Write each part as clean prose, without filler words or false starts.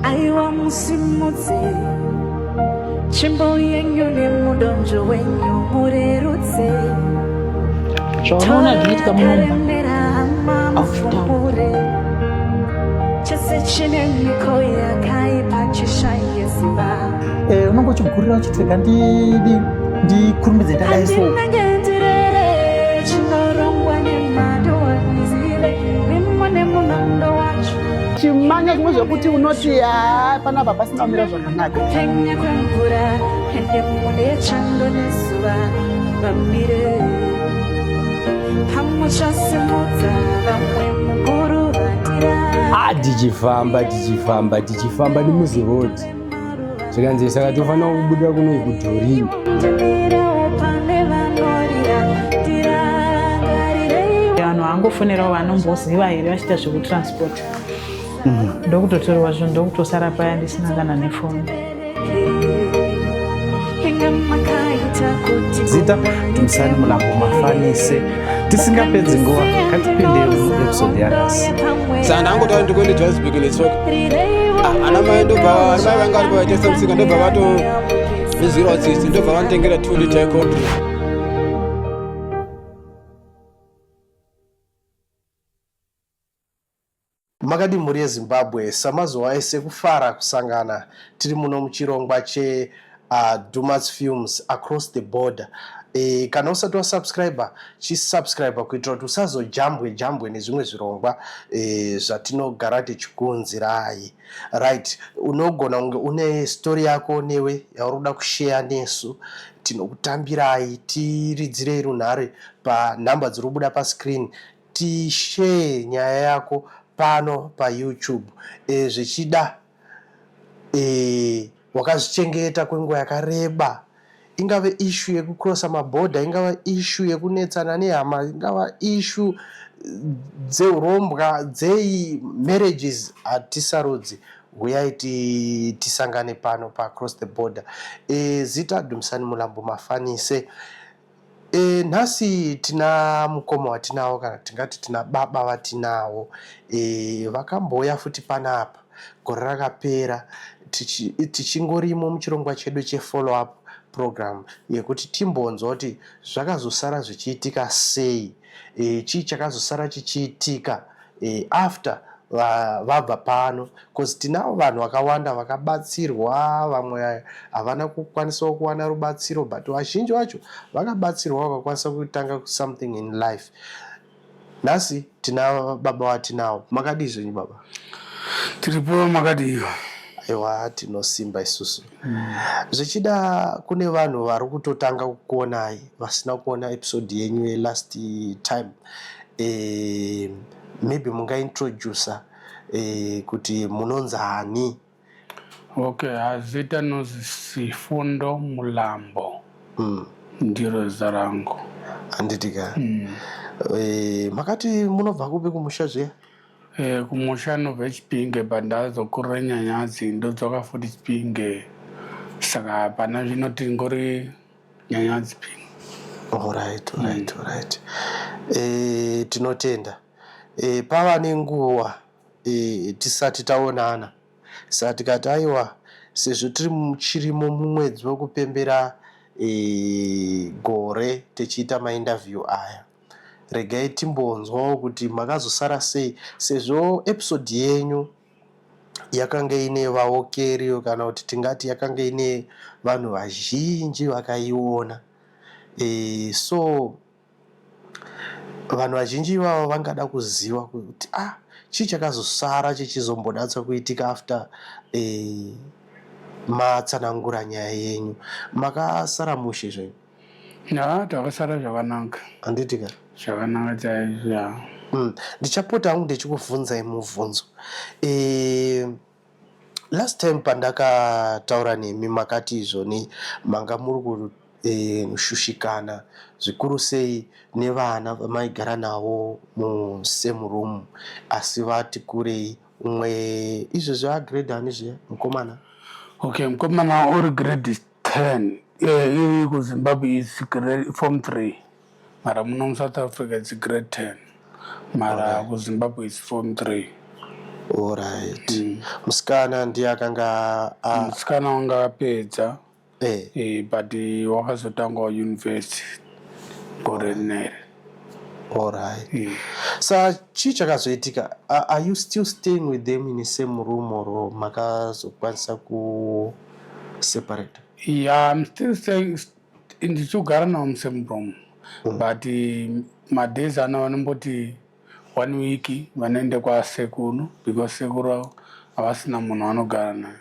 Aiwa musimudze tsvimbo yenyu nemudonzvo wenyu murerutse. Zvaunoona zvinoitika muno Toyakaremera hama Aufutaura. mufumure. Chese chine mhiko yakaipa chishaye simba. Eh, unonge uchigurira uchiti rega ndidi ndikurumidze ndadai so. Handinenge ndirere chinorongwa nemado handizive mimo nemunondo wacho. Chimanya zvimwe zvekuti unoti haa panapa pasina kumira zvakanaka. Kupenya kwemvura ende mune chando nezuva vamire pamwe chasimudza vamwe muguruvatira. Ah, tichifamba tichifamba tichifamba nemuziroad, zvikanzi saka tofanira kubuda kuno kudhorini. Ndimirewo pane vanorira ndirangarireiwo. Vanhu vangofonerawo vanomboziva here vachiita zvekutransport, ndokutotorwa zvinhu, ndokutosara paya ndisina kana nefoni. Inga makaita kuti Zita Dumisani Mulambo Mafanise. Tisingapedzi nguva, ngatipinde muepisode yanhasi. Saka ndangotaura ndikuende Johannesburg netsoka. Ah, ana mai ndobva, ana mai vanga varipo vaitesa musika, ndobva vatondizwirawo tsitsi, ndobva vanditengera 2 liter yecold drink. Makadi mhuri yeZimbabwe? Samazuva ese kufara kusangana tiri muno muchirongwa che Dumas Films Across the Border. Kana usati wasubscribe, chisubscribe kuitira kuti usazojambwe jambwe nezvimwe zvirongwa zvatinogara tichikuunzirai. Right, unogona kunge une story yako newe yauri kuda kusheya nesu, tinokutambirai. Tiridzirei runhare panhamba dziri kubuda pascreen, tishare nyaya yako pano paYouTube. Zvichida wakazvichengeta kwenguva yakareba, ingave issue yekucrossa mabhodha, ingava issue yekunetsana nehama, ingava issue dzeurombwa, dzei, marriages, hatisarudzi. Huyai tisangane pano paAcross the Border. Zita Dumisani Mulambo Mafanise. Nhasi tina mukoma watinawo, kana tingati tina baba vatinawo, vakambouya futi panapa gore rakapera, tichingorimo muchirongwa chedu chefollow up program yekuti timbonzwa kuti zvakazosara zvichiitika sei, chii chakazosara chichiitika after vabva pano, because tinavo vanhu vakawanda vakabatsirwa. Vamwe havana kukwanisawo kuwana rubatsiro, but vazhinji vacho vakabatsirwa, vakakwanisa kutanga something in life. Nhasi tina baba vatinawo. Makadii zvenyu, baba? Tiripo, makadiwa? Aiwa, tinosimba isusu. Zvichida kune vanhu vari kutotanga kukuonai, vasina kuona episode yenyu yelast time. Maybe mungaintroduca kuti munonzani? Okay, azita nozi Sifundo Mulambo. Ndiro zita rangu. Handiti ka? Makati munobva kupi kumusha zviya? Kumusha nobva Chipinge, but ndazokurira Nyanyadzi, ndodzoka futi Chipinge, saka hapana zvino, tingori Nyanyadzi Pinge. Alright. Tinotenda. Pava nenguva tisati taonana, saka tikati aiwa, sezvo tiri muchirimo mumwedzi wekupembera gore tichiita mainterview aya, regai timbonzwawo kuti makazosara sei, sezvo episode yenyu yakanga ine vaokeri, kana kuti tingati yakanga ine vanhu vazhinji vakaiona. So vanhu vazhinji ivavo vangada kuziva kuti ah, chii chakazosara chichizombonatsa kuitika after matsanangura nyaya yenyu. Makasara mushe zvenyu? Ya, takasara zvakanaka. Handiti ka? Zvakanaka chaizvo, ya. Ndichapota hangu ndichikubvunzai mubvunzo. Last time pandakataura nemi makati izvoni manga muri kushushikana zvikuru sei nevana vamaigara navo musame room, asi vati kurei. Umwe izvezvi agrade ani zviya, mukomana? Okay, mukomana uri grade 10. Iri kuZimbabwe is grade form 3, mara muno muSouth Africa it's grade 10, mara kuZimbabwe is form 3. Alright. Musikana ndiye akanga Musikana wanga apedza. But wakazotangawo university gore rineri. Alright. Sa chii chakazoitika? Are you still staying with them in the same room or makazokwanisa kuseparate? Yeah, I'm still staying, ndichigara navo musame room, but madays ano vanomboti one week vanoende kwasekuru, because sekuru havasina munhu vanogara naye.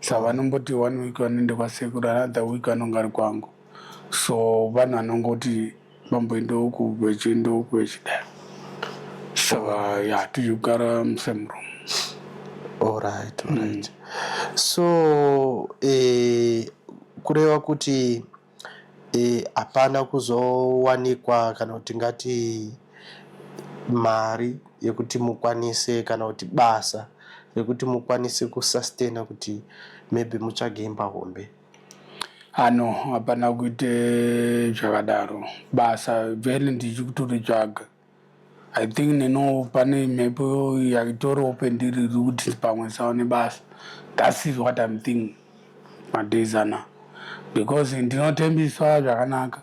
Saka vanomboti one week vanoende kwasekuru, another week vanonge ari kwangu. So vanhu vanongoti vamboende uku, vechienda uku, vechidai. Saka ya, tichigara musame room. Alright. So kureva kuti hapana kuzowanikwa kana kuti ngati mari yekuti mukwanise, kana kuti basa rekuti mukwanise kusustaina kuti maybe mutsvage imba hombe? Ano, hapana kuite zvakadaro. Basa vhele ndichikutoritsvaga. I think neno pane mhepo yaitoriwo pendiri iri kuti pamwe saone basa. That is what I'm thinking madays ana, because ndinotembiswa zvakanaka,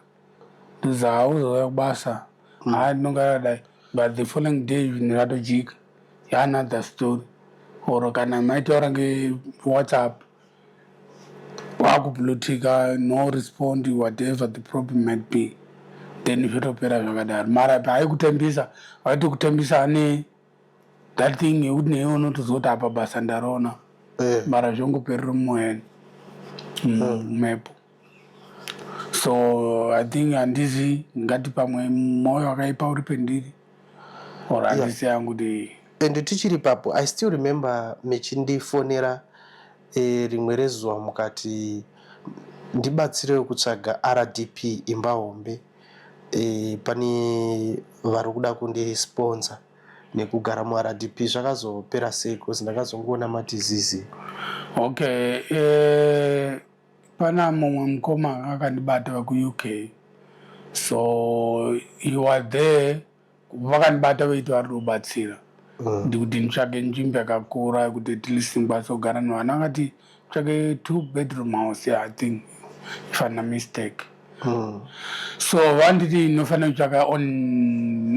ndozi hauzouya kubasa, haa, ndinonga rakadai, but the following day zvinhu zvatojika, yaanother story. Or kana maitaura ngeWhatsApp, wakublutika, no respond, whatever the problem might be, then zvotopera zvakadaro. Mara paaikutembisa, vaitokutembisa ane that thing yekuti neiwe unotozwa kuti apa basa ndarona. Mara zvongoperera mumoyeni, mhepo. So I think handizi ngati pamwe mwoyo wakaipa uri pendiri or handisi yangu kuti. And tichiri papo, I still remember mechindifonera rimwe rezuva, mukati ndibatsirewo kutsvaga RDP imba hombe, pane vari kuda kundisponsor nekugara muRDP. Zvakazopera sei? Because ndakazongoona matizizi. Okay, pana mumwe mukoma akandibata wekuUK. So he was there, vakandibata veiti vari kubatsira ndikuti nditsvake nzvimbo yakakura yekuti at least ndikwanise kugara nevana. Vakati tsvake two bedroom house. Yeah, I think if I'm not mistake. So vanditi inofanira kutsvaka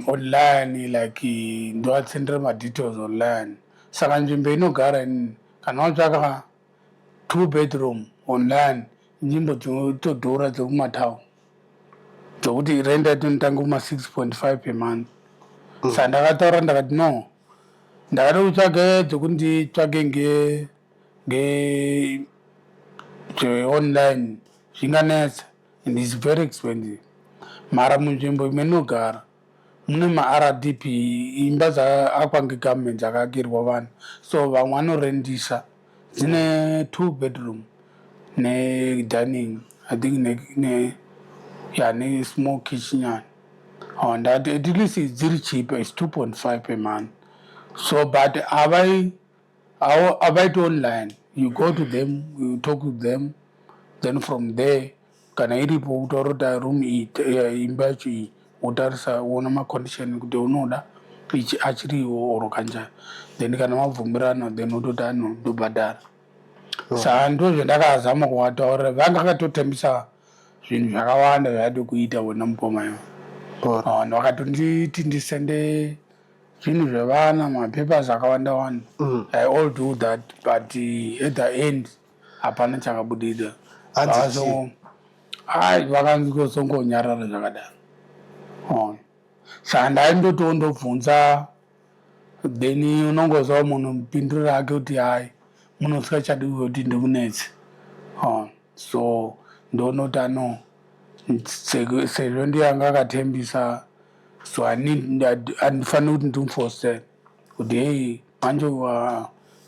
online, like ndovatsendera madetails online. Saka nzvimbo inogara inini, kana watsvaka two bedroom online, nzvimbo dzinotodhura dziri kumatauni, dzokuti rent yatinotanga kuma 6.5 per month. Saka ndakataura, ndakati no, ndakada kutsvaga dzekuti nditsvake nge zveonline zvinganetsa and is very expensive. Mara munzvimbo imwe inogara mune maRDP, imba dzaakwa ngegovernment, dzakaakirwa vanhu, so vamwe vanorendisa, dzine two bedroom nedining, I think ne ya ne-small kitchen yani. Oh, ndati at least dziri cheap, is 2.5 per month. So but havai havaiti online. You go to them, you talk to them, then from there kana iripo utaura kuti room iyi, imba yacho iyi, wotarisa, woona macondition kuti unoda ichi achiriwo or kanjani. Then kana mabvumirana, then wototi ano ndobhadhara. Saka ndo zvandakazama kuvataurira. Vanga vakatotambisa zvinhu zvakawanda zvaida kuita vona mukoma ivo. Vanhu vakatonditi ndisende zvinhu zvevana, mapapers akawanda wanda. I all do that, but at the end hapana chakabudida. Hanzi chii? Ai, vakangozongonyarara zvakadaro. Ona, saka ndaindotiwo ndobvunza, then unongozwa munhu mupinduriro ake kuti hai, munhu usingachadi kuti ndimunetse. Ona, so ndonoti ano sezvo ndiye anga akatembisa, so handifaniri kuti ndimufosere kuti hei manje.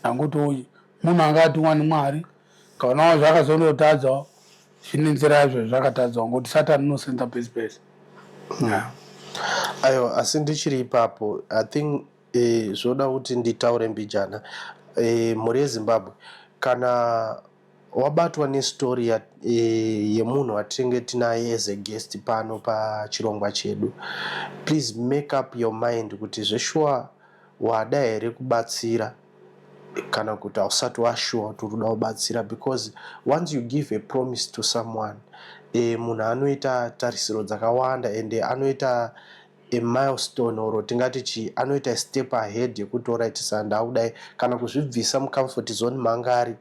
Ndangoti munhu anga atumwa nemwari, kaonawo zvakazondotadzawo zvine nzira yazvo zvakatadzawo, ngokuti Satani unosenza pese pese, yeah. Aiwa, asi ndichiri ipapo, I think zvoda kuti nditaure mbijana. Mhuri yeZimbabwe, kana wabatwa nestori yemunhu watinenge tinaye as a guest pano pachirongwa chedu, please make up your mind kuti zveshuwa wada here kubatsira. Kana kuti hausati washuwa kuti uri kuda kubatsira? Because once you give a promise to someone, munhu anoita tarisiro dzakawanda and anoita a milestone, or tingati chii, anoita step ahead yekuti, alright, sandakudai, kana kuzvibvisa mucomfort zone manga ari.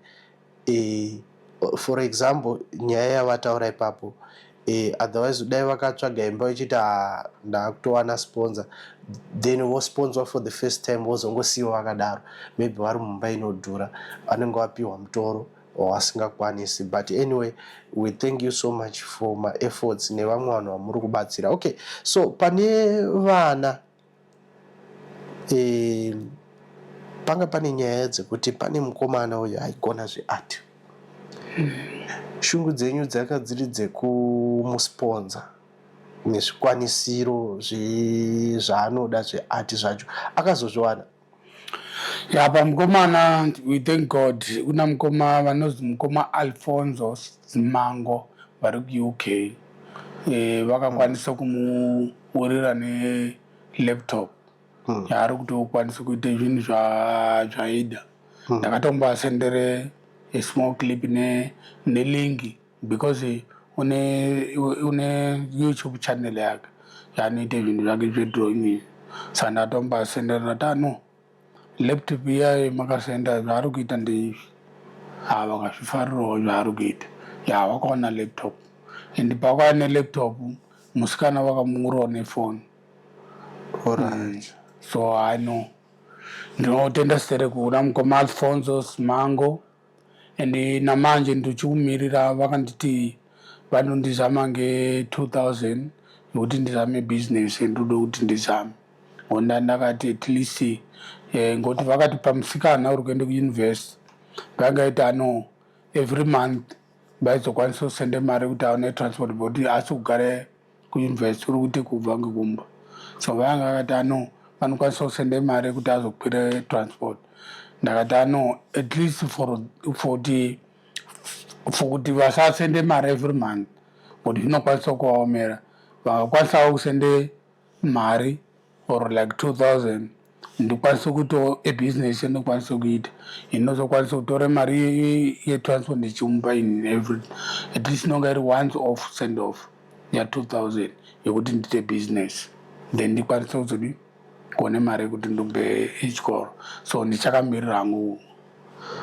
For example, nyaya yavataura ipapo, otherwise dai vakatsvaga imba vachiti, "Ah, ndakutowana sponsor," then vosponsor for the first time, vozongosiyiwa vakadaro, maybe vari mumba inodhura, vanenge vapiwa mutoro wavasingakwanisi. But anyway, we thank you so much for maefforts nevamwe vanhu vamuri kubatsira. Okay, so pane vana, panga pane nyaya dzekuti pane mukomana uyu aigona zveart. Shungu dzenyu dzaka dziri dzekumusponsor nezvikwanisiro zvaanoda zveart zvacho. Akazozviwana? Ya, pamukomana, we thank God. Kuna mukoma vanozi mukoma Alfonso Zimango vari kuUK. Vakakwanisa kumuurira nelaptop yaari kutokwanisa kuita zvinhu zvaida. Ndakatombasendere a small clip nelink because une YouTube channel yake yaanoita zvinhu zvake zvedrawing. Saka ndatombasendera, ndati, "Ano laptop iyayo makasenda, zvaari kuita ndeizvi." Ha, vakazvifarirawo zvaari kuita. Ya, vakaona laptop, and pakauya nelaptop musikana vakamuurawo nefoni. So I know ndinotenda sere kuna mukoma Alfonso Simango, and namanje ndichikumirira. Vakanditi vanondizama nge-2000 yokuti ndizame business, ndode kuti ndizame onda. Ndakati at least, ngokuti vakati pamusikana uri kuenda kuuniversity, vangaita ano every month vaizokwanisa kusende mari kuti aone transport, but asi kugare kuuniversity uri kuti kubva ngekumba. So vanga vakati ano vanokwanisa kusende mari kuti azokwire transport. Ndakati ano at least for kuti vasasende mari every month, kuti zvinokwanisa kuvaomera, vangakwanisawo kusende mari or like 2000, ndikwanise kuitawo ebusiness yandokwanisa kuita, inozokwanisa kutora mari yetransport ndichimupa in every, at least inonga iri once off send off ya2000 yekuti ndiite business, then ndikwanise kuzodi kuone mari yekuti ndombe echikoro. So ndichakamirira hangu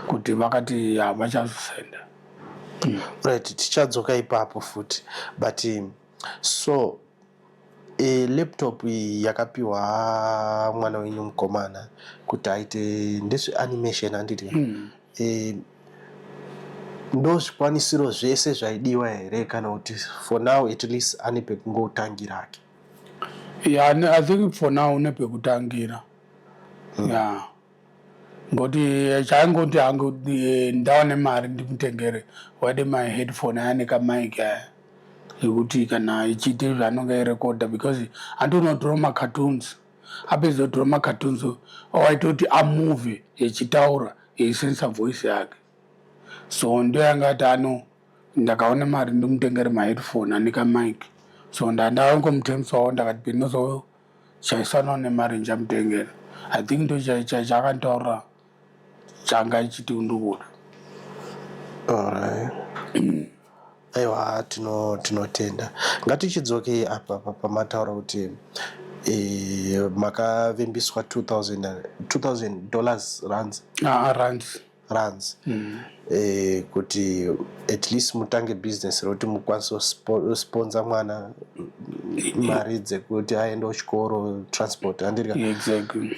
kuti vakati havachazosenda. Right, tichadzoka ipapo futi, but so laptop iyi yakapiwa mwana wenyu mukomana kuti aite ndezveanimation, handiti? Ndo zvikwanisiro zvese zvaidiwa here, kana kuti for now at least ane pekungotangira ake? Yeah, I think for now une pekutangira. Yeah, ngoti chaingoti hangu, ndawane mari ndimutengere waide maheadphone aya nekamic aya, ekuti kana ichiite zvaanonge airekodha, because andonodhura macartoons, apedza kudhura macartoons waita kuti amove echitaura, eisenzesa voice yake. So ndo yanga ati ano ndakaona mari ndimutengere maheadphone ane kamic. So ndandangomutengesawo, ndakati pendinozochaisanawo nemari ndichamutengera. I think ndo chakantaura changa ichiti ndikuda. Alright, aiwa, tinotenda. Ngatichidzokei apa pamataura kuti makavimbiswa $2000 rands. Ah, rands. Rands. Kuti at least mutange business rekuti mukwanise kusponsor mwana, mari dzekuti aende kuchikoro, transport, handiri? Exactly.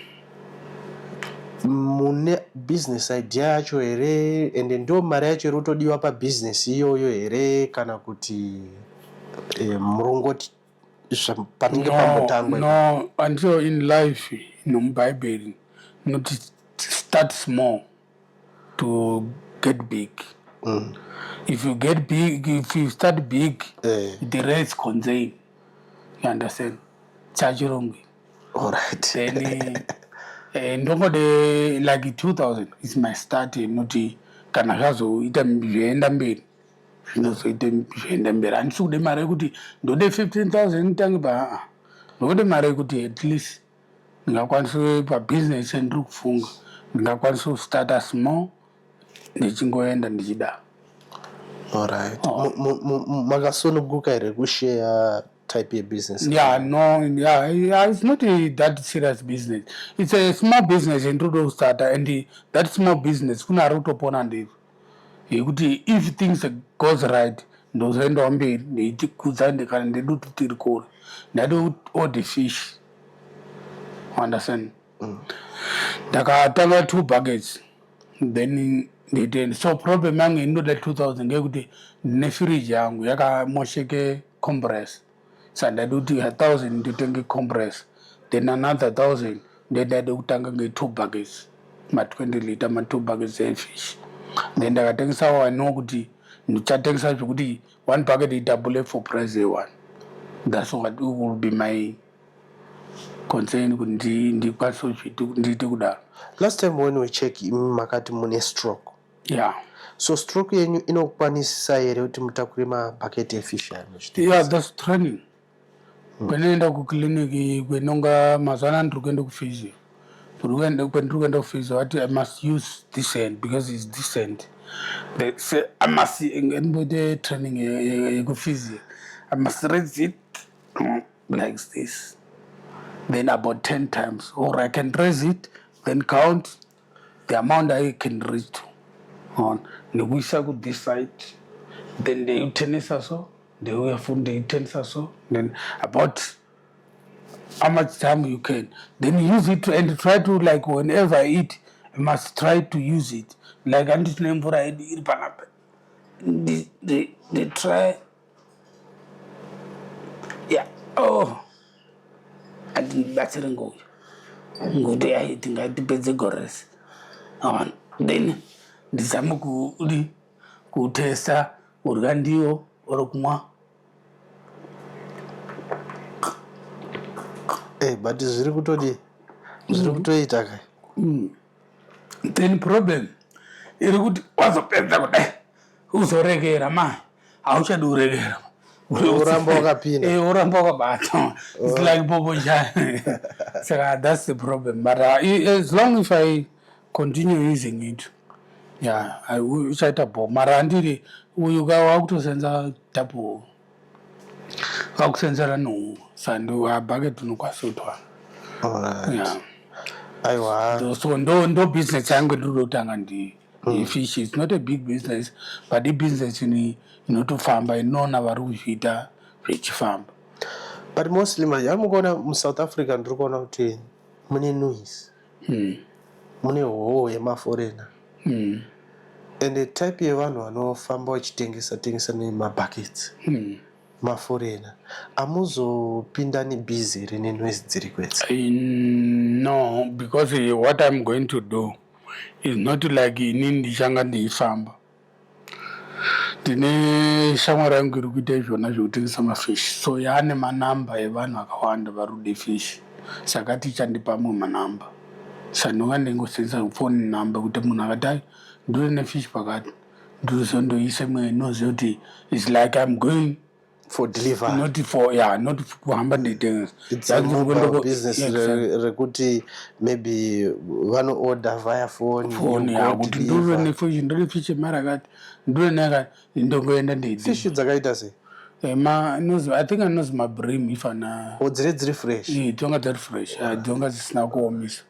Mune business idea yacho here? Ende ndo mari yacho iri kutodiwa pabusiness iyoyo here, kana kuti murongoti panenge pambotangwa? No, until in life nomubhaibheri noti start small to get big. If you get big, if you start big, the rest contain, you understand, chachirungu. Then ndongode like 2000 is my start, inoti kana zvazoita zvoenda mberi, zvinozoita zvoenda mberi. Handisi kude mari yekuti ndode 15,000 nditange pa aa, ndode mari yekuti at least ndingakwanise pabusiness yandiri kufunga. Ndingakwanisa kustarta small ndichingoenda ndichida. Alright. Oh. Makasununguka here kushare type yebusiness? Yeah, no, yeah, it's not a, that serious business. It's a small business ndinoda kustarta, and that small business kune ari kutopona ndizvo, yekuti if things goes right, ndozoendawo mberi ndeitikudza. Kana ndeduti tiri kure, ndade order fish, understand? Ndakatanga two buckets, then nditeni. So problem yangu inoda 2000 ngeyekuti ndine firiji yangu yakamosheke compressor, saka ndade kuti 1000 nditenge compressor, then another 1000 ndendade kutanga nge-two buckets, ma-20 liter, ma-two buckets efish. Then ndakatengesa, I know kuti ndichatengesa zvekuti one bucket idouble for price ye-one. That's what will be my concern, kuti ndikwanise ndiite kudaro. Last time when we check, imi makati mune stroke. Yeah. So stroke yenyu inokwanisisa here kuti mutakure mabhaketi efish? Yeah, that's training. Kwenoenda kuclinic, kwenonga mazuva anaya ndiri kuenda kuphysio. Kwendiri kuenda kuphysio, vati I must use this hand because it's this hand. They say I must ndimboite training yekuphysio. I must raise it like this, then about 10 times, or I can raise it, then count the amount I can reach to on nekuisa kuthis side, then ndeiutenesa so, ndeiuya futi ndeiutenesa so, then about how much time you can then use it and try to, like, whenever I eat, I must try to use it like handiti nemvura yedu iri panapa. Ndi try, yeah. Oh, andindibatsire ngouyu ngokuti ai tingatipedze gore rese. Aona, then ndizame kudi kutesta kudya ndiwo or kumwa. Eh, but zviri kutodi, zviri kutoita kai. Then problem iri kuti wazopedza kudai, uzorekera ma hauchadi kurekera. Uramba wakapinda. Eh, uramba wakabata. It's like bobojani. Saka that's the problem, but as long if I continue using it, yeah, uchaita bo. Mara handiri uyu ka wakutosenza double, wakusenzera nhuhu sando bucket unokwanisa kutwara. Alright. Yeah. Aiwa. So ndo business yangu ndiri kutanga ndi fish. It's not a big business, but ibusiness inotofamba, inoona vari kuzviita zvichifamba. But mostly manje amukuona muSouth Africa, ndiri kuona kuti mune noise, mune hoho yemaforeigner and type yevanhu vanofamba vachitengesa tengesa nemabuckets, maforeigner. Amuzopindani busy here nenoise dziri kwedzi? No, because what I'm going to do is not like inini ndichanga ndichifamba. Ndine shamwari yangu iri kuita izvona zvekutengesa mafish, so yaane manamba evanhu vakawanda vari kude fish, saka tichandipa amwe manamba. Saka ndinonga ndingosenzesa phone number kuti munhu akati ai ndiri nefish pakati, ndozondoisa imwe inoziva kuti it's like I'm going for delivery. Not for, yeah, not kuhamba ndeyitengesa. It's a mobile business rekuti maybe vanoorder via phone. Phone, ya, kuti ndiri nefish, ndiri fish yemari akati, ndiri neakati, ndongoenda. Fish dzakaita sei? Ma nozi, I think anozi mabrim if ana. O, dziri dziri fresh? Eh, dzonga dziri fresh, dzonga dzisina kuomisa,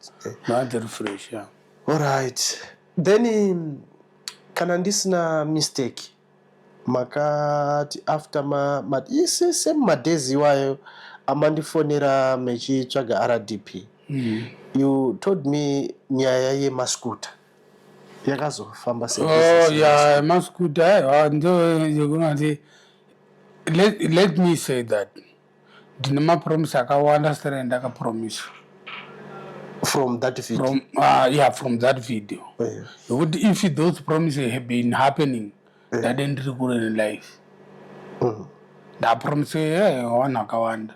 dzonga dziri fresh, yeah. Alright, then kana ndisina mistake, makati after ma isi same madays iwayo amandifonera mechitsvaga RDP, you told me nyaya yemaskuta yakazofamba sei? Oh yeah, maskuta, aiwa, ndo yekunati let me say that ndine mapromise akawanda sitara ndakapromisa. From that video? From, yeah, from that video. Yokuti if those promises have been happening, ndade ndiri kure nelife. Ndapromise vanhu akawanda,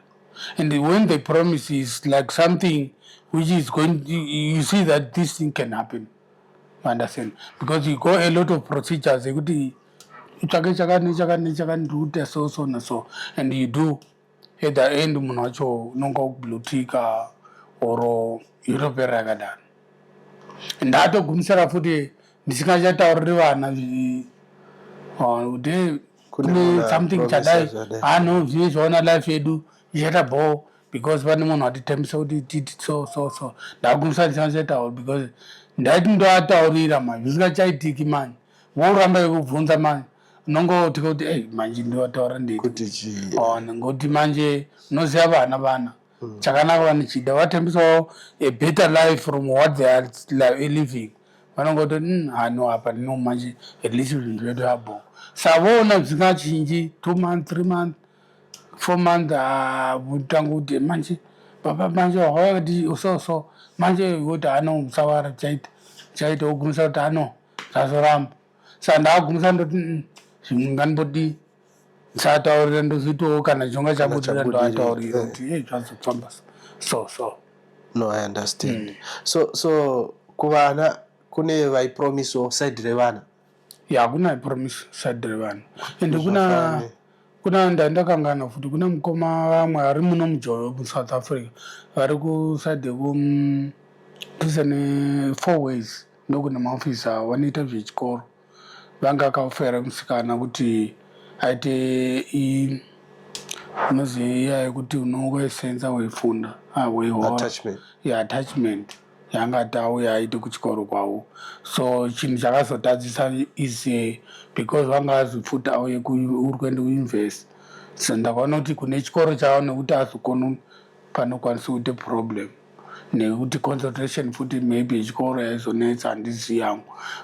and when the promise is like something which is going, you see that this thing can happen, you understand? Because you go a lot of procedures ekuti utsvake chakati nechakati nechakati, ndikuita so so na so, and you do. At the end munhu wacho unonga kublutika or yotopera yakadaro. Ndatogumisira futi ndisingachatauriri vana kuti kune something chadai ano zviye zvaona life yedu ichaita bho because pane munhu atitembisa kuti titi so so so. Ndagumisa ndisingachatauri because ndaiti ndoataurira manje zvisingachaitiki manje, voramba vekubvunza manje, unongotya kuti ei, manje ndovataura nditi ona, ngokuti manje unoziva vana vana chakanaka vanochida, vatembisawo a better life from what they are living. Vanongoti hano apa ndino manje at least zvinhu zvedu yabo. Savoona zvisingachinji 2 months, 3 months, 4 months, votanga kuti manje baba, manje wakati so so, manje woti ano musavara, chaita chaita, wogumisa kuti ano zvazoramba. Saka ndakagumisa ndoti zvimwe ngandibodii, ndisataurira, ndozoitawo kana chonga chabudirira, ndoataurira kuti ei, zvazofamba so so. No, I understand. So kuvana kune vaipromisawo side revana? Ya, kuna promise side revana, ende kuna kuna ndandakangana futi, kuna mukoma vamwe vari muno mujoyo muSouth Africa, vari kuside kudhuze neFourways, ndokune maofisi avo, vanoita zvechikoro. Vanga akaofera musikana kuti aite inozi iya yekuti unongoisenza weifunda, weihora. Attachment. Ya, attachment yanga ati auya aite kuchikoro kwavo. So chinhu chakazotadzisa is because vanga azifuti auye uri kuenda kuuniversity. So ndakaona kuti kune chikoro chavo nekuti azokona panokwanisa kuite problem nekuti concentration futi maybe yechikoro yaizonetsa, handizivi yangu,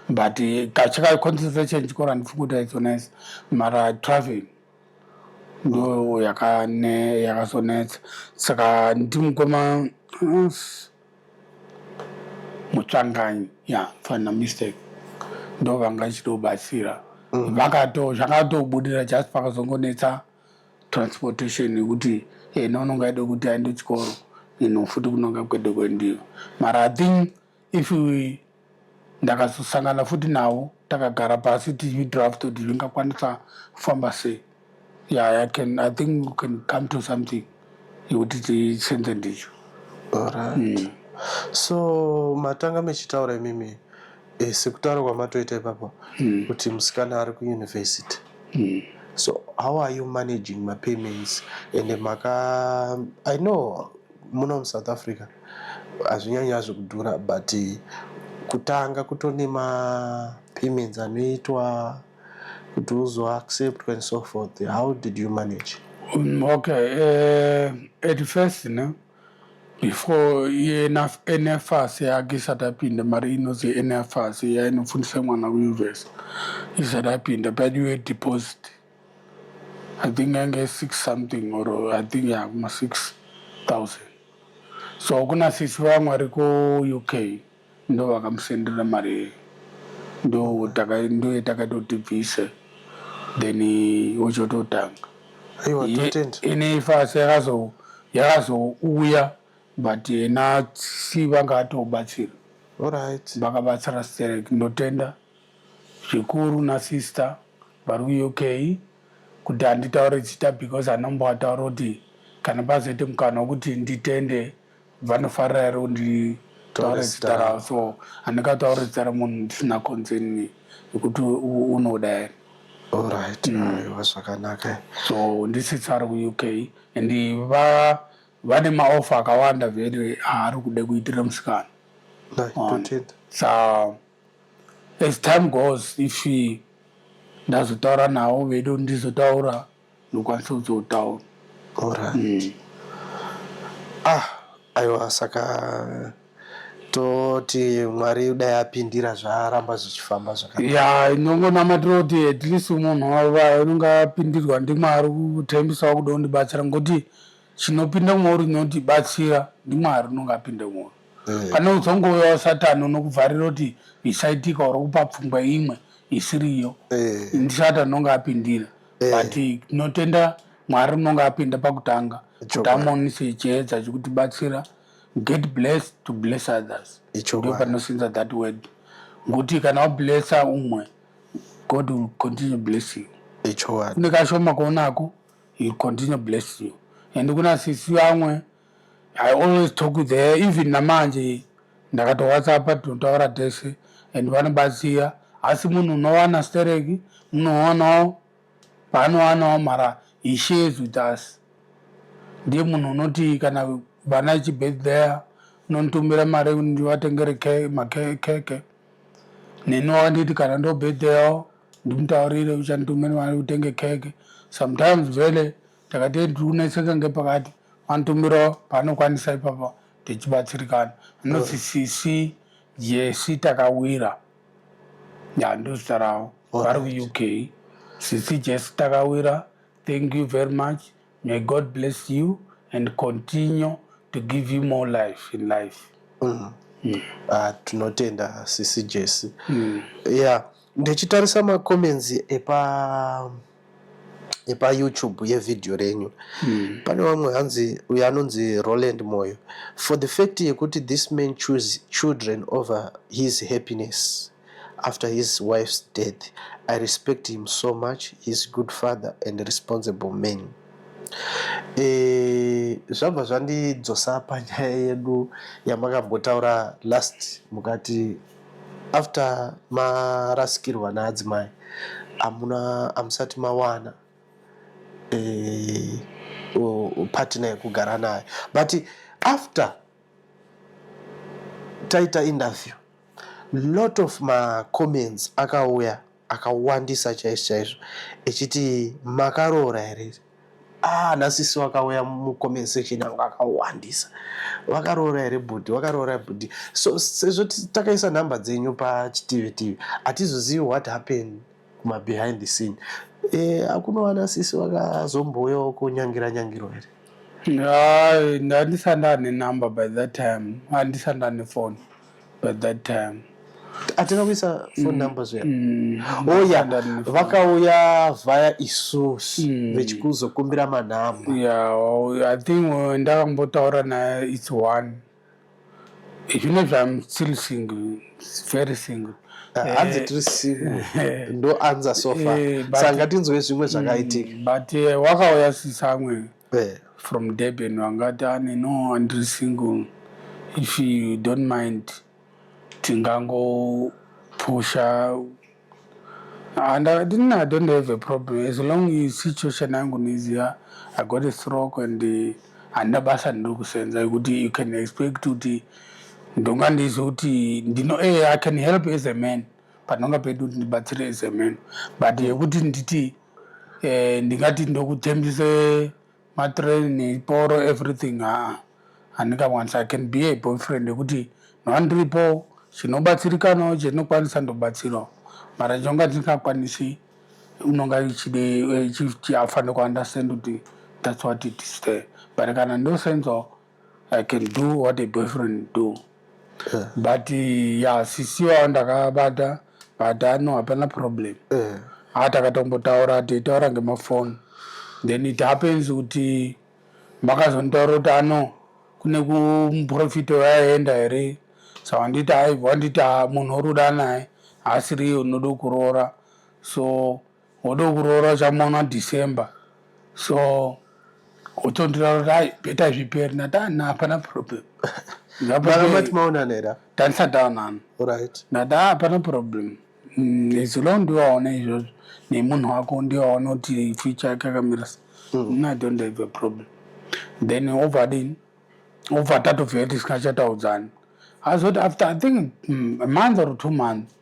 but kachika concentration chikoro handifungi kuti yaizonetsa, mara traveling ndo yakazonetsa. Saka ndimukoma Mutsvanganyi, ya, fana mistake, ndo vanga chida kubatsira. Vakato zvakatobudira, just pakazongonetsa transportation yekuti ena unonga aida kuti aende kuchikoro, ino futi kunonga kwede kuendiwa. Mara I think if we ndakazosangana futi navo, takagara pasi tichidraft kuti zvingakwanisa kufamba sei, yeah, I think we can come to something yekuti tisenze ndicho. Alright. So matanga mechitaura imimi sekutaura kwamatoita ipapo kuti musikana ari kuuniversity. So how are you managing mapayments? Ende maka, I know muno muSouth Africa hazvinyanyi hazvo kudhura, but kutanga kutone mapayments anoitwa kuti uzoacceptwa and so forth, how did you manage? Okay, at first ne, before NSFAS yake isati apinda, mari inozi NSFAS iya inofundisa mwana kuuniversity isati apinda, paidiwe deposit. I think yange six something or I think ya kuma 6000. So kuna sisi vamwe vari kuUK, ndo vakamusendera mari iyoyo, ndo yatakaita kuti tibvise, then wochototanga. Aiwa, totenda. NSFAS yakazouya, but yena si vanga atobatsira. Vakabatsira sterek, ndotenda zvikuru nasister vari kuUK, kuti handitaure zita because handambovataura kuti kana pazoite mukana wekuti nditende vanofarira here kunditaure zita ravo. So handingataure zita remunhu ndisina concern yekuti unoda here. Alright, aiwa, zvakanaka. So ndisisi ari kuUK, and va vane maofa akawanda very aari kude kuitira musikana. Totenda. So as time goes, if ndazotaura navo vedu, ndizotaura, ndokwanisa kuzotaura. Alright. Ah, aiwa, saka toti Mwari dai apindira, zvaramba zvichifamba zvakanaka. Ya, inongonamatira kuti at least munhu unonge apindirwa ndiMwari kutembisawo kuda kundibatsira, ngokuti chinopinda mwauri inotibatsira ndiMwari unonge apinda mwauri. Pane uzongouyawo Satani unokuvharira kuti zvisaitika, uri kupa pfungwa imwe isiriyo. Ndisatani unonge apindira, but tinotenda Mwari unonge apinda pakutanga kuti amuonise chiedza chekutibatsira. Get blessed to bless others. Ndo panosenza that word, ngokuti kana wablessa umwe, God will continue bless you. Kune kashoma kaunako, he will continue bless you. And kuna sisi vamwe I always talk with her, even namanje. Ndakatowhatsappa, tinotaura tese and vanobatsira. Asi munhu unowana stereki, munowanawo paanowanawo, mara he shares with us. Ndiye munhu unoti kana vana ichibirthday unonitumira mari yekuti ndivatengere makeke. Neni wakanditi kana ndobirthdayawo ndimutaurire, uchanditumira mari utenge keke. Sometimes vele takati tiri kunetseka ngepakati, vanotumirawo paanokwanisa ipapa, tichibatsirikana. Anonzi Sisi Jesi Takawira, ya, ndozita ravo. Vari kuUK. Sisi Jesi Takawira, thank you very much. May God bless you and continue to give you more life in life. Ah, tinotenda Sisi Jesi. Yeah, ndichitarisa macomments epaYouTube yevhidhiyo renyu, pane vamwe hanzi, uyo anonzi Roland Moyo, "For the fact yekuti this man choose children over his happiness after his wife's death, I respect him so much. He's good father and responsible man." Zvabva zvandidzosa panyaya yedu yamakambotaura last, mukati after marasikirwa naadzimai hamuna, hamusati mawana partner yekugara nayo. But after taita interview, lot of macomments akauya akawandisa chaizvo chaizvo echiti, "Makaroora here?" Ah, nasisi vakauya mucomment section yangu akawandisa, "Vakaroora here bhudhi? Vakaroora bhudhi?" So sezvo takaisa nhamba dzenyu pachiTV TV, hatizozivi what happened kuma behind the scene. Akunowana sisi vakazombouyawo kunyangira nyangiro here? Hayi, ndandisanda nenumber by that time, handisanda nefone by that time. Hatina kuisa phone number zviya. Oya. Ndisanda nefone. Vakauya vhaya isusu vechikuzokumbira manhamba. Yeah, well, I think ndakambotaura naye, it's one. Zvinezvi I'm still single, very single. Ah, hanzi tiri single, ndo answer so far. Saka ngatinzwe zvimwe zvakaitika. But wakauya sisamwe from Durban, wangati ane, "No, andiri single. If you don't mind, tingangopusha." And I didn't, I don't have a problem as long as situation yangu niziya I got a stroke and handina basa ndiri kusenza yekuti you can expect kuti ndonga ndizi kuti ndino I can help as a man panonga pedu kuti ndibatsire as a man, but yekuti nditi ndingati ndokutembise matrain neporo, everything, haa, handingakwanisa. I can be a boyfriend yekuti nhova ndiripo, chinobatsirikanawo, chendinokwanisa ndobatsirawo, mara chonga ndisingakwanisi unonga ichide afanira kuunderstand kuti that's what it is there. But kana ndosenzawo, I can do what a boyfriend do. But yeah, sisiwawo ndakabata, but ano hapana problem. Ha, takatombotaura, teitaura ngemafoni. Then it happens kuti makazonitaura kuti ano kune kumuprofita wayaenda here. Saka nditi hai, wanditi, "Ah, munhu uri kuda naye haasiriye unoda kuroora, so wode kuroora uchamuona December." So utonditaura kuti hai, better zviperi. Ndati ana hapana problem. Makamati maonana here? Tandisati taonana. Ndati hapana problem. As long ndiwaona izvozvo nemunhu wako, ndiwaona kuti future yake yakamira sei, I don't have a problem. Then ovadini, over tatobvira tisingachataudzani. Azoti after, I think, a month or 2 months,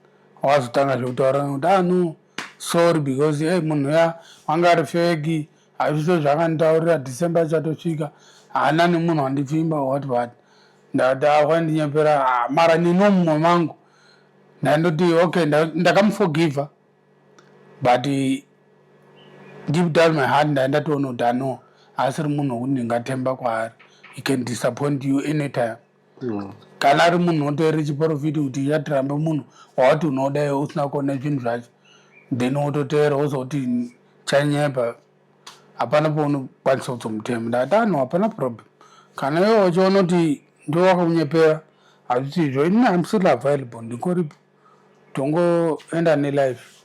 wazotanga zvekutaura kuti, "Ah, no, sorry, because hey, munhu ya wanga ari fake, hazvizvo zvakanditaurira. December achatosvika, haana nemunhu wandipfimba, what what." Ndati akwandinyepera. Ah, mara nino mumwe mangu ndandoti okay, ndakamuforgiva, but deep down my heart ndandatoona kuti ano asiri munhu wekuti ndingatemba kwaari. He can disappoint you anytime. Kana ari munhu otoere chiprofiti kuti chatirambe munhu wawati unoda usina kuona zvinhu zvacho, then wototeera wozoti chanyepa, hapana paunokwanisa kuzomutemba. Ndakati ano hapana problem. Kana iwe uchiona kuti ndiwe wakakunyepera, hazvisizvo, ini am still available, ndingoripo, tongoenda nelife.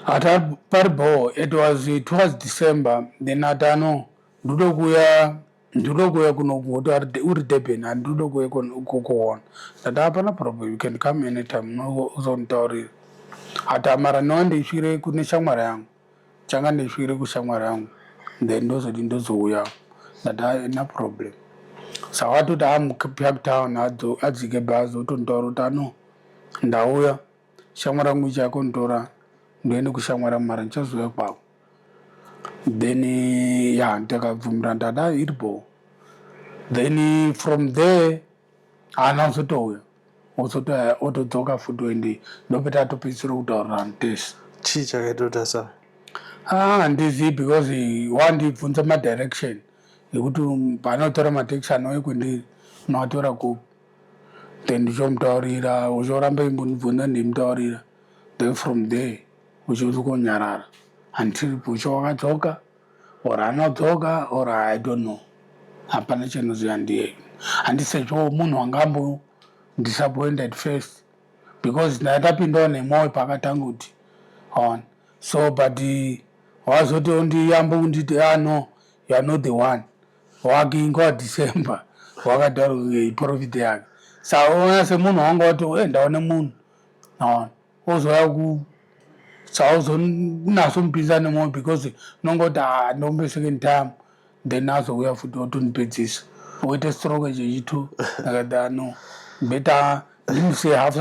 Ata pari bho, it was towards December. Then atano ndoda kuuya. Ndinoda kuuya kuno ngokuti uri Durban, handinoda kuuya kukuona. Ndati hapana problem, you can come anytime, uzonditaurira. Ati amara noa ndisvire kune shamwari yangu, changa ndisvire kushamwari yangu, then ndozoti ndozouya. Ndati haina problem. Saka watoti amuCape Town adzike bhazi otonditaura kuti ano ndauya, shamwari yangu ichakonditora ndoende kushamwari yangu, mara ndichazouya kwako. Then ya ndakabvumirana, ndada iripo. Then from there haana kuzotouya, ozotouya otodzoka futi ende ndopeta atopedzisira kutaurirana tese. Chii chakaita kuti asave? Ah, handizivi because wandibvunza madirection ekuti paanotora mataxi anouya kwendiri unoatora kupi, then ndichomutaurira, uchoramba imbondibvunza, ndimutaurira, then from there uchizokonyarara until pucho wakadzoka or anodzoka or I don't know, hapana chinoziva ndiye. Handisezvo munhu wangambo disappoint at first because ndakapindawo nemwoyo pakatanga kuti on so, but wazoti ondiyamba unditi, "Ah no, you are not the one." Wakinga December wakataura iprofit yake, saka ona semunhu wanga wati e ndaone munhu aona ozouya ku sauzonasomupinza nemwoyo because unongoti, "Ah, ndombe second time." Then azouya futi otondipedzisa oite stroke chechitu. Ndakati, "Ah, no, better ndimusiye." Hafu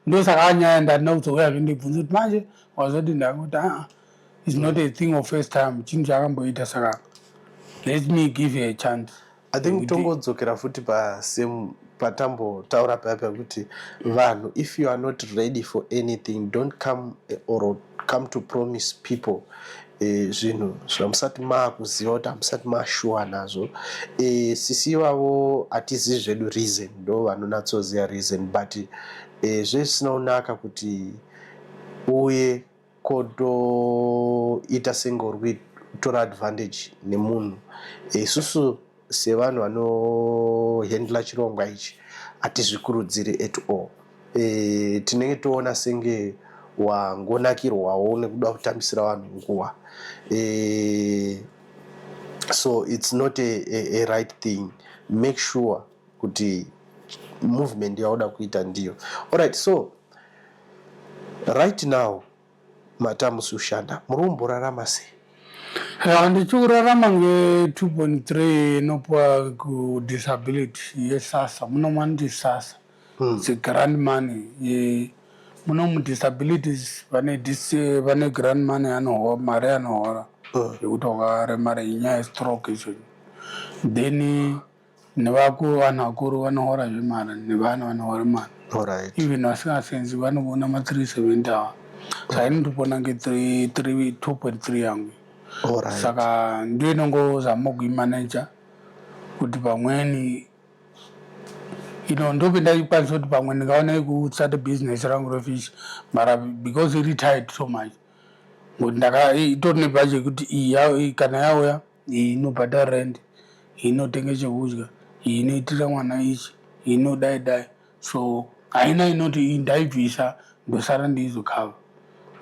ndosaka anyaya ndandina kuzouya zvindibvunza kuti manje wazoti. Ndakoti, "Aa, it's not a thing of first time, chinhu chakamboita, saka let me give her a chance." I think tongodzokera futi pasame patambotaura paya pekuti vanhu, if you are not ready for anything, don't come or come to promise people zvinhu zvamusati maakuziva kuti hamusati mashuwa nazvo. Sisi ivavo hatizivi zvedu reason, ndo vanonatsoziva reason, but zvezvisina kunaka kuti uye kotoita senge uri kutora advantage nemunhu. Isusu sevanhu vanohandla chirongwa ichi hatizvikurudziri at all. Tinenge toona senge wangonakirwawo nekuda kutambisira vanhu nguva. So it's not a right thing. Make sure kuti movement yauda kuita ndiyo. Alright, so right now matamusi kushanda, muri kumborarama sei? Ya, ndichikurarama nge-2.3 inopuwa kudisability yeSASSA. Muno manoti SASSA. It's a grant money. Muno mudisabilities vane vane grant money anohora, mari anohora yekuti wakaremara inyaya yestroke icho. Then nevakuru, vanhu vakuru vanohora zvemari, nevana vanohora mari. Even vasingasenzi vanoona ma370 ava, saka inotopona nge2.3 yangu. Saka ndiyo inongozama kuimaneja kuti pamweni ino ndopinda ikwanisa kuti pamwe ndingaona kustart business rangu refish, mara because iri tight so much ngokuti ndaka itori nebudget yekuti iyi kana yauya, iyi inobhadhara rent, iyi inotenge chekudya, iyi inoitira mwana ichi, iyi inodai dai, so haina inoti iyi ndaibvisa ndosara ndiizocover.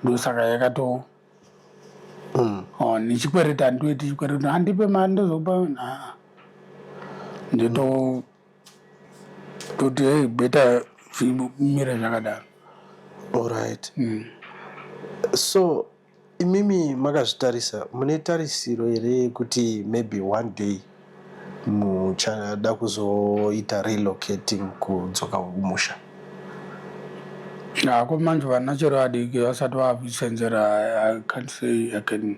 Ndosaka yakato Oh, nechikwereti handitoiti chikwereti, handipe mari ndozokupa. Haa, ndito toti hey, better zvimire zvakadaro. Alright. So imimi makazvitarisa, mune tarisiro here yekuti maybe one day muchada kuzoita relocating kudzoka kumusha? Hako manje vana chero adiki vasati vakusenzera, I can't say I can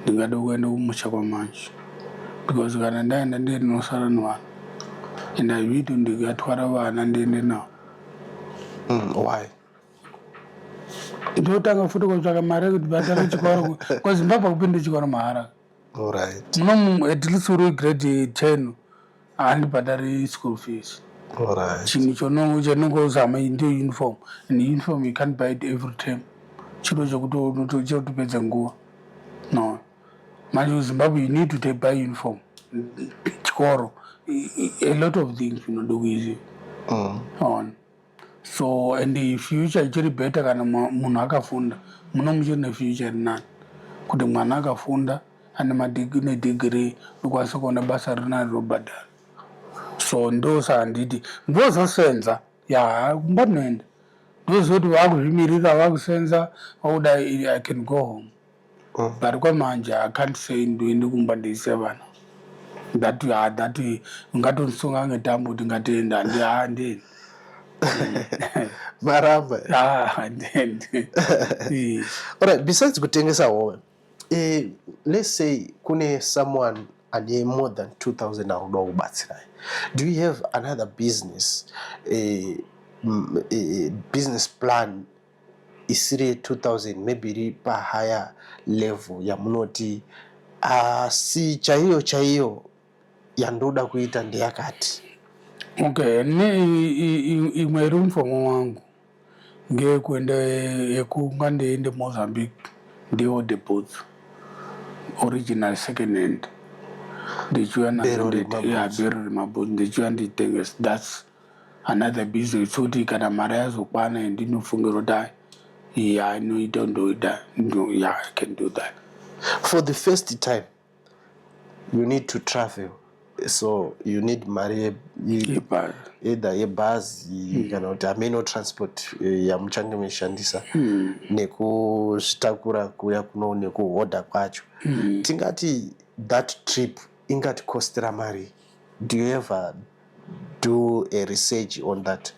ndingade kuenda kumusha kwamanje because kana ndaenda ndiye ndinosara nevana and hazviiti ndikatwara vana ndiende navo. Why? Ndotanga futi kutsvaka mari yekuti bhadhare chikoro, kwaZimbabwe kupinde chikoro mahara. Muno at least uri grade 10 handibhadhari school fees. Chinhu chinongozama ndiyo uniform, and uniform you can't buy it every term, chiro chekuti chekutopedza nguva. No, manje kuZimbabwe you need to take buy uniform, chikoro, a lot of things zvinoda kuiziva on. So and future ichiri better kana munhu akafunda. Muno muchiri nefuture iri nani kuti mwana akafunda. ane nedegree unokwanisa kuona basa rinani robhadhara. So ndosaka nditi mbozosenza ya kumba ndinoenda ndozoti vakuzvimirira vakusenza vakuda I can go home. But kwamanje I can't say ndoende kumba ndiise vana that that ungatondisunga ngetambo kuti ngatienda handi handiendi. Maramba. Ah, handiendi. Alright, besides kutengesa hove, let's say kune someone ane more than 2000 ari kuda kubatsirai. Do you have another business, business plan isiri ye2000, maybe iri pahigher level yamunoti asi chaiyo chaiyo yandoda kuita ndeyakati? Okay, ne imwe iri mufomo wangu ngeyekuenda yekunga ndiende Mozambique ndiorder boots, original second hand, ndichiuya Bhero nazo. remaboots. Bhero remaboots ndichiuya nditengesa. That's another business kuti kana mari yazokwana ndinofungira kuti ai ya inoita ndoida ya, I can do that. For the first time you need to travel, so you need mari Yebhazi. Either yebhazi kana kuti hameno transport yamuchange muchishandisa nekuzvitakura kuuya kuno nekuhodha kwacho. Tingati that trip ingatikostera mari? Do you ever do a research on that?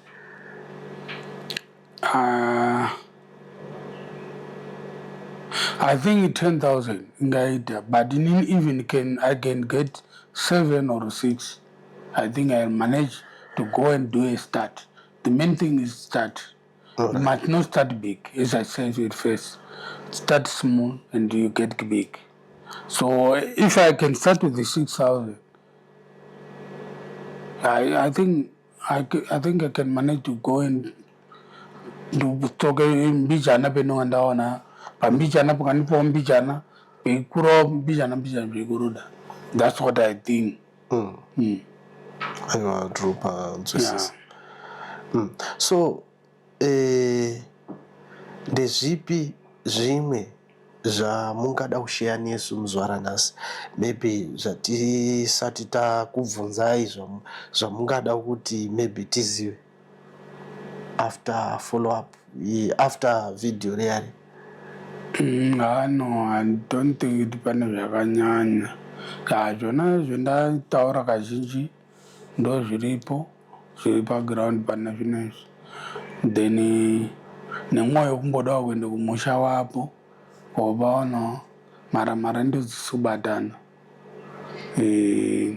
I think 10,000 ingaita, but in, even can I can get seven or six. I think I'll manage to go and do a start. The main thing is start. You must not start big, as I said at first. Start small and you get big. So if I can start with the 6,000, I think I can manage to go and nditoke mbijana penonga ndaona pambijana pakandipawo mbijana peikurawo mbijana mbijana peikuruda. That's what I think. Aiwa, ndiri panzwisisa. So ndezvipi zvimwe zvamungada kusheya nesu muzuva ranhasi, maybe zvatisati takubvunzai, zvamungada kuti maybe tizive after follow up, after video reyari? No, I don't think kuti pane zvakanyanya. Ya, zvona zvendataura kazhinji ndo zviripo, zviri paground pana zvinezvi. Then nemwoyo wekumbodawo kuenda kumusha wapo wovaonawo mara mara ndodzisi kubatana.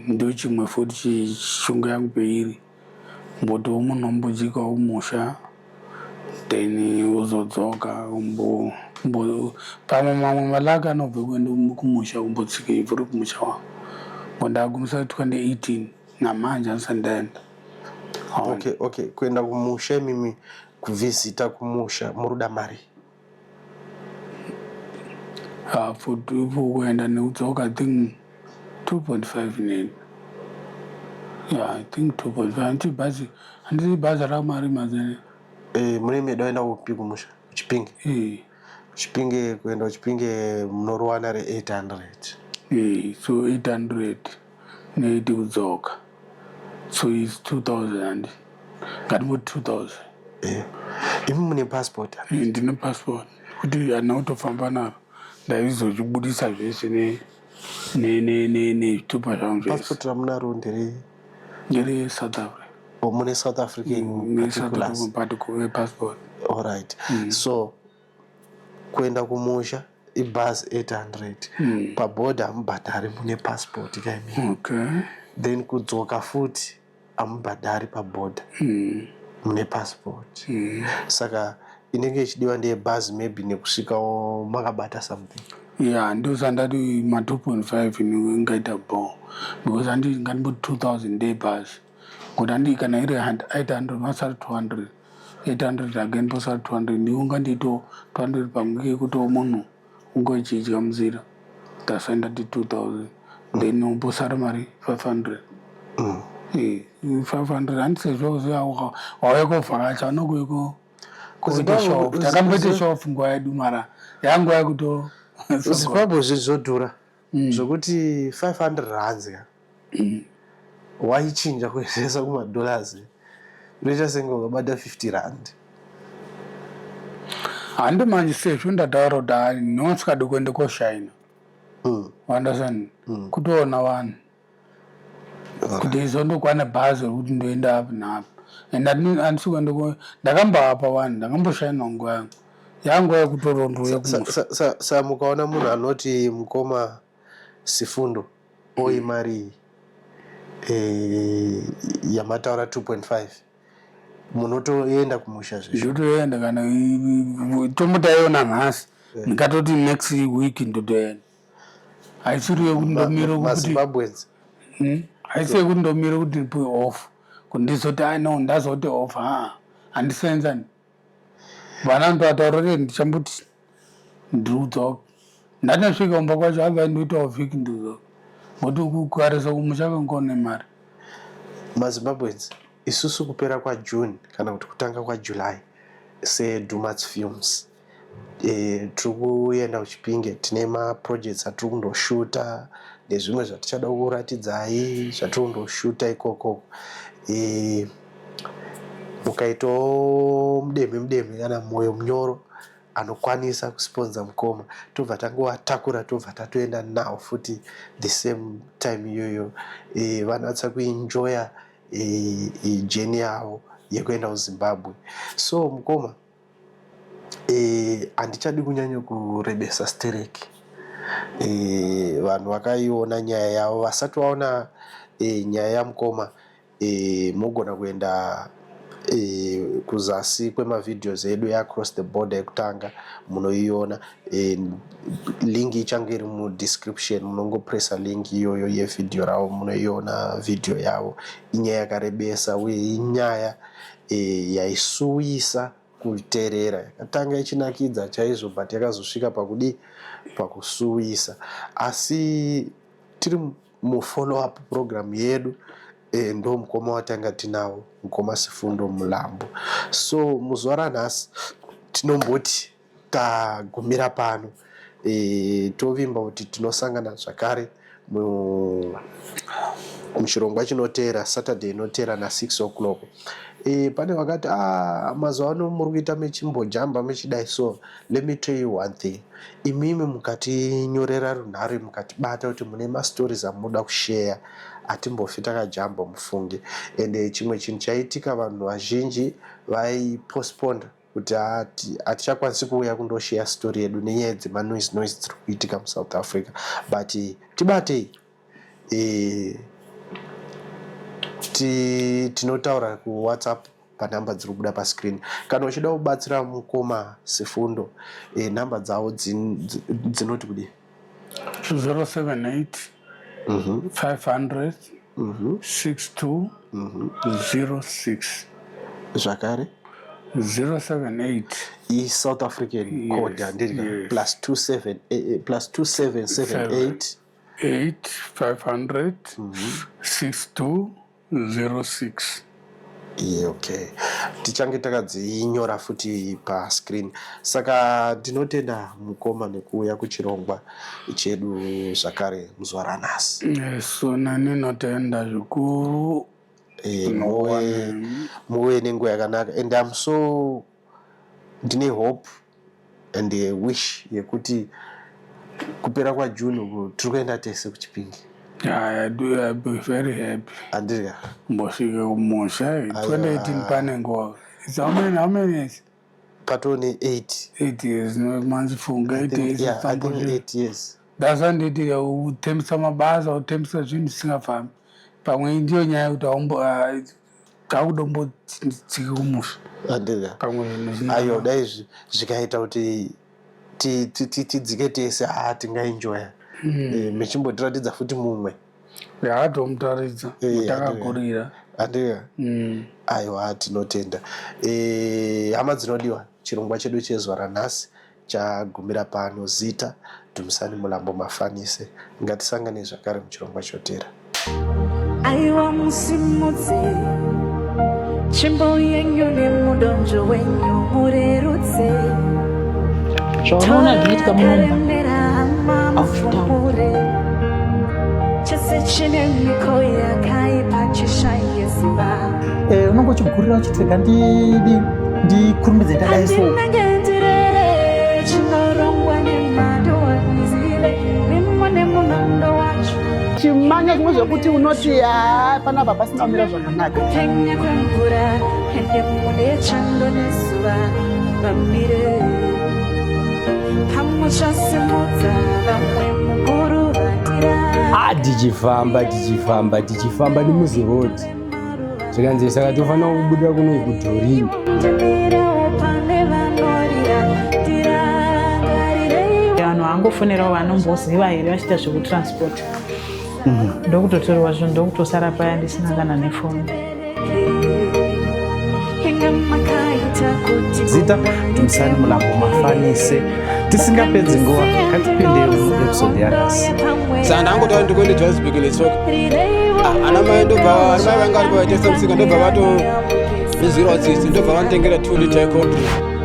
Ndo chimwe futi shungu yangu peiri mbotiwo munhu ombodzikawo kumusha then wozodzoka pamwe mamwe malaka anobve kuenda kumusha kumbotsika ivhu rekumusha wangu ngo ndagumisa 2018 namanje andisati ndaenda. Okay, kuenda kumusha imimi, kuvhizita kumusha, muruda mari? For kuenda nekudzoka, I think 2.5 neni. Yeah, I think 2.5. Handiti bhazi, handiti bhazi ramari mazene. Mune meda kuenda kupi kumusha? Kuchipinge? Eh. Chipinge, kuenda kuChipinge munorowana re800. So 800 neiti kudzoka, so is 2000, ngatimboti 2000. Imi mune passport? Ndine passport kuti handina kutofamba naro, ndaizochibudisa zvese nezvitupa zvangu zvese. Passport ramunaro ndere? Ndere South Africa. Oh, mune South African particulars? Passport. Alright, so kuenda kumusha ibhazi 800, pabhodha hamubhadhari, mune passport kaimi. Then kudzoka futi hamubhadhari pabhodha, mune passport. Saka inenge ichidiwa ndeyebhazi maybe nekusvikawo makabata something. Ya, ndosandati ma 2.5 ingaita bo because handi ngatimboti 2000 ndeyebhazi kuti handi kana iri 800 masari 200, 800 again posari 200, ndiwo ngandiito 200 pamwe kekuti munhu ungochidya munzira. That's why ndati 2000, then umbosara mari 500. 500 handi sezvo wauya kovhakacha unokuiko kuita show. Takamboita show nguva yedu mara yanguva yekuto Zimbabwe zvinhu zvodhura. Zvokuti 500 rands ka waichinja kuendesa kumadollars, unoita senge ukabata 50 rand. Handi manje sezvo ndataura kuti hai ndinosikadi kuende koshaina. Understand? Kutoona vanhu kuti izondokwana bhazi rekuti ndoenda api naapi, and handisi kuenda ndakambavapa vanhu, ndakamboshaina nguva yangu, yanguva yekutorondoya kumusha. Sa mukaona munhu anoti, "Mukoma Sifundo, oi mari yamataura 2.5," munotoenda kumusha zvezvo? Ndotoenda. Kana tombotaiona nhasi, ndikatoti next week ndotoenda. Haisiri yekuti ndomire kuti MaZimbabweans. Haisi yekuti ndomire kuti ndipiwe off, kuti ndizoti ai no, ndazoti off. Haa, handisenzani. Vana ndoataura kuti ndichamboti ndiri kudzoka, ndatosvika kumba kwacho, abva ndoitawo vhiki ndidzoka, ngokuti kugarisa kumusha kangone mari. MaZimbabweans, isusu kupera kwaJune kana kuti kutanga kwaJuly seDumats Films, tiri kuenda kuChipinge. Tine maprojects atiri kundoshuta nezvimwe zvatichada kuratidzai zvatiri kundoshuta ikoko. Mukaitawo mudemhe mudemhe kana mwoyo munyoro anokwanisa kusponza mukoma, tobva tangovatakura, tobva tatoenda nawo futi the same time iyoyo, vanatsa kuenjoya journey yavo yekuenda kuZimbabwe. So mukoma, handichadi kunyanya kurebesa stereki. Vanhu vakaiona nyaya yavo. Vasati vaona nyaya yamukoma, mogona kuenda kuzasi kwemavideos edu eAcross the Border ekutanga, munoiona. Link ichange iri mudescription, munongopresa link iyoyo yevhidhiyo ravo, munoiona vhidhiyo yavo. Inyaya yakarebesa uye inyaya yaisuwisa kuteerera. Yakatanga ichinakidza chaizvo, but yakazosvika pakudi pakusuwisa. Asi tiri mufollow up program yedu. Ndo mukoma watanga tinawo, mukoma Sifundo Mulambo. So muzuva ranhasi tinomboti tagumira pano. Tovimba kuti tinosangana zvakare muchirongwa chinoteera, Saturday inoteera na6 o'clock. Pane vakati, "Ah, mazuva ano muri kuita mechimbojamba mechidai." So let me tell you one thing: imimi mukatinyorera runhare, mukatibata kuti mune mastories amunoda kusheya, hatimbofi takajamba, mufunge. Ende chimwe chinhu chaitika, vanhu vazhinji vaipostponda kuti hatichakwanisi kuuya kundosheya story yedu nenyaya dzemanoise noise dziri kuitika muSouth Africa, but tibatei. Tinotaura kuWhatsApp panhamba dziri kubuda pascreen. Kana uchida kubatsira mukoma Sifundo, nhamba dzavo dzinoti kudii? 078 500 62 06. Zvakare? 078. ISouth African code, handiti? Yes. Plus 27, plus 2778. 8 500 62 06. Yeah, okay, tichange takadzinyora futi pascreen. Saka ndinotenda mukoma nekuuya kuchirongwa chedu zvakare muzuva ranhasi. So nani notenda zvikuru. Muve nenguva yakanaka, and I'm so ndine hope and a wish yekuti kupera kwaJune uku tiri kuenda tese kuChipinge. Yeah, I do, I'll be very happy. Andika? Mbosvike kumusha 2018, pane nguva. It's how many years? Patone 8. 8 years, no manzifunga, 8 years. Yeah, I think 8 years. Ndasanditi utembisa mabasa, utembisa zvinhu zvisingafambi. Pamwe ndiyo nyaya yekuti takudombotsike kumusha. Andika? Pamwe zvinhu Aiwa, dai zvikaita kuti tidzike tese, ha, tingaenjoya. Muchimbotiratidza futi mumwe. Yakatomutaridza takakurira. Andika? Aiwa, tinotenda. Hama dzinodiwa, chirongwa chedu chezuva ranhasi chagumira pano. Zita Dhumisani Mulambo Mafanise. Ngatisangane zvakare muchirongwa chotera. Aiwa, musimudze tsvimbo yenyu nemudonzvo wenyu, murerutse. Zvaunoona zvinoitika munomba Karemera hama, hauzvitauri. mufumure. Chine miko yakaipa chishaye simba. Eh, unonge uchigurira uchiti rega ndidi ndikurumidze ndadai so. Handinenge ndirere chinorongwa nemadoanzile mimo nemunondo wacho. Chimanya zvimwe zvekuti unoti haa panapa pasina kumira zvakanaka. Kupenya kwemvura ende mune chando nezuva vamire pamuchasimudza vamwe mukuruvatira. Ah, tichifamba tichifamba tichifamba nemuziroad, zvikanzi saka tofanira kubuda kuno kudhorini. Ndimirewo pane vanorira tirangarirei. Vanhu vangofonerawo vanomboziva here vachiita zvekutransport, ndokutotorwa zvinhu, ndokutosara paya ndisina kana nefoni. Inga makaita kuti Zita Dumisani Mulambo Mafanise. Tisingapedzi nguva, ngatipinde muepisode yanhasi. Saka ndangotaura ndikuende Johannesburg netsoka. Ah, ana mai ndobva, ana mai vanga varipo vaitengesa musika, ndobva vatondizwirawo tsitsi, ndobva vanditengera 2 liter yecold drink.